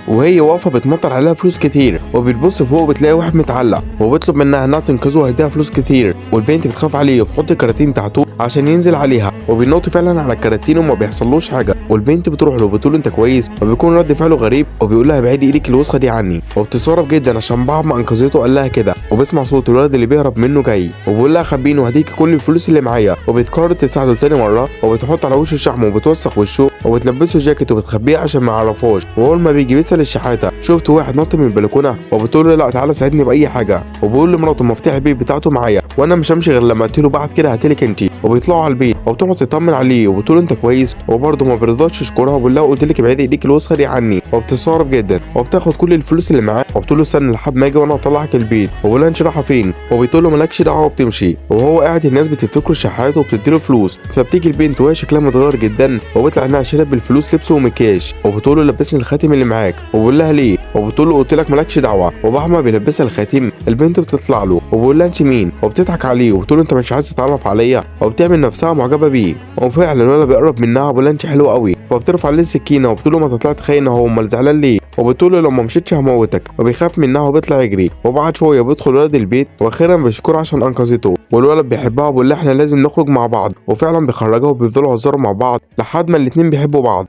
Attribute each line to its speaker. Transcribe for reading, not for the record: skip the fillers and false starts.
Speaker 1: وهي واقفة بتمطر عليها فلوس كتير، وبتبص فوق بتلاقي واحد متعلق وبيطلب منها انها تنقذه وهيديها فلوس كتير. والبنت بتخاف عليه وبتحط كراتين تحته عشان ينزل عليها، وبينط فعلا على الكراتين وما بيحصلوش حاجة. والبنت بتروح له وبتقول انت كويس، وبيكون رد فعله غريب وبيقول لها ابعدي ايدك الوسخة دي عني، وبتستغرب جدا عشان بعد ما انقذته قال لها كده. وبيسمع صوت الولد اللي بيهرب منه جاي وبيقول لها خبيني وهديكي كل الفلوس اللي معايا، وبتقرر تساعده تاني مرة وبتحط على وشه شحم وبتوسخ وشه وبتلبسه جاكيت وبتخبيه عشان ما يعرفوش. واول ما بيجي بيسال الشحاته شفت واحد نط من البلكونه، وبتقول له لا تعالى ساعدني باي حاجة، وبيقول لمراته مفتاح البيت بتاعته معايا وانا مش همشي غير لما اقتله، بعد كده هقتلك انت. وبيطلعوا على البيت وبتقعد تطمن عليه وبتقول انت كويس، وبرضه ما بيرضاش يشكرها وبيقول لها قلت لك ابعدي ايديك الوسخة دي عني، وبتستغرب جدا وبتاخد كل الفلوس اللي معاه وبتقول له استنى لحد ما اجي وانا اطلعك البيت، وبقول لها انت رايحة فين، وبتقول له مالكش دعوه وبتمشي. وهو قاعد الناس بتفتكره شحات وبتديله فلوس، فبتيجي البنت وهي شكلها متغير جدا وبيطلع انها شارب بالفلوس لبس ومكياج، وبتقول له لبسني الخاتم اللي معاك، وبقول لها ليه، وبتقول له قلت لك مالكش دعوه. وبعد ما بيلبسها الخاتم البنت بتطلع له وبقول لها انت مين، وبتضحك عليه وبتقول له انت مش عايز تتعرف عليا، وبتعمل نفسها معجبه بيه. وفعلا الولد بيقرب منها وبيقول لها انت حلوة قوي، فبترفع عليه السكينة وبتقول له ما انت طلعت خاينه هو امال زعلان ليه، وبتقول له لو ما مشيتش هموتك، وبيخاف منها وبيطلع يجري. وبعد شوية بيدخل الولد البيت واخيرا بيشكره عشان انقذته، والولد بيحبها وبيقول لها احنا لازم نخرج مع بعض، وفعلا بيخرجها وبيفضلوا يهزروا مع بعض لحد ما الاتنين بيحبوا بعض.